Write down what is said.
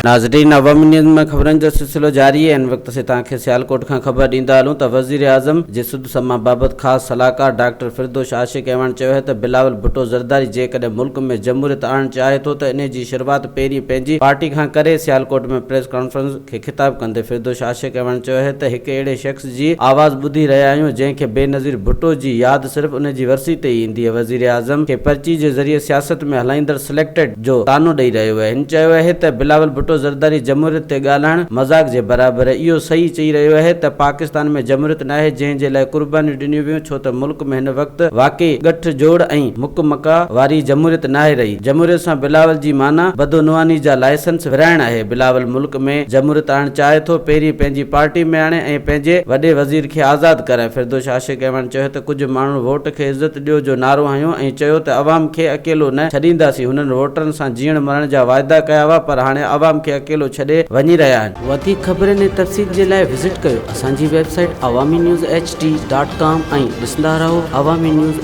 ناظرين عوامي نيوز ۾ خبرن جو سلسلو جاري آهي هن وقت اسين توهان کي سيالڪوٽ کان خبر ڏيندا هلون ته وزيراعظم جي سڌ سما بابت خاص صلاحڪار ڊاڪٽر فردوس عاشق اعواڻ چيو آهي ته بلاول ڀٽو زرداري جيڪڏهن ملڪ ۾ جمهوريت آڻڻ چاهي ٿو ته انهي جي شروعات پهرين پنهنجي پارٽي کان ڪري سيالڪوٽ ۾ پريس ڪانفرنس کي خطاب ڪندي فردوس عاشق اعواڻ چيو آهي ته هڪ اهڙي شخص جي آواز ٻڌي رهيا آهيون جنهن کي بينظير ڀٽو جي ياد صرف ان جي ورسي تي ئي ايندي آهي وزيراعظم کي پرچي جي ذريعي سياست ۾ هلائيندڙ سليڪٽيڊ جو طعنو ڏئي رهيو آهي هن چيو آهي ته بلاول ڀٽو زرداري جمهوريت تي ڳالهائڻ مذاق جي برابر آهي اهو صحيح چئي رهيو آهي ته پاڪستان ۾ جمهوريت ناهي جنهن جي لاء قربانيون ڏنيون ويون ڇو ته ملڪ ۾ هن وقت واقعي ڳٺ جوڙ ۽ مڪ مڪا واري جمهوريت ناهي رهي جمهوريت سان بلاول جي معنيٰ بدعنواني جا لائسنس ورهائڻ آهي بلاول ملڪ ۾ جمهوريت آڻڻ چاهي ٿو، پهرين پنهنجي پارٽي ۾ آڻي ۽ پنهنجي وڏي وزير کي آزاد ڪرائي. فردوس عاشق اعواڻ چيو ته ڪجهه ماڻهن ووٽ کي عزت ڏيو جو نعرو هنيو ۽ چيو ته عوام کي اڪيلو نه ڇڏينداسين، هنن ووٽرن سان جيئڻ مرڻ جا واعدا ڪيا هئا پر هاڻي عوام کي اڪيلو ڇڏي وڃي رهيا آهن. وڌيڪ خبرن ۽ تفصيل جي لاء وزٽ ڪيو اسان جي website Awami news H D dot com ۽ ڏسندا رهو عوامي نيوز.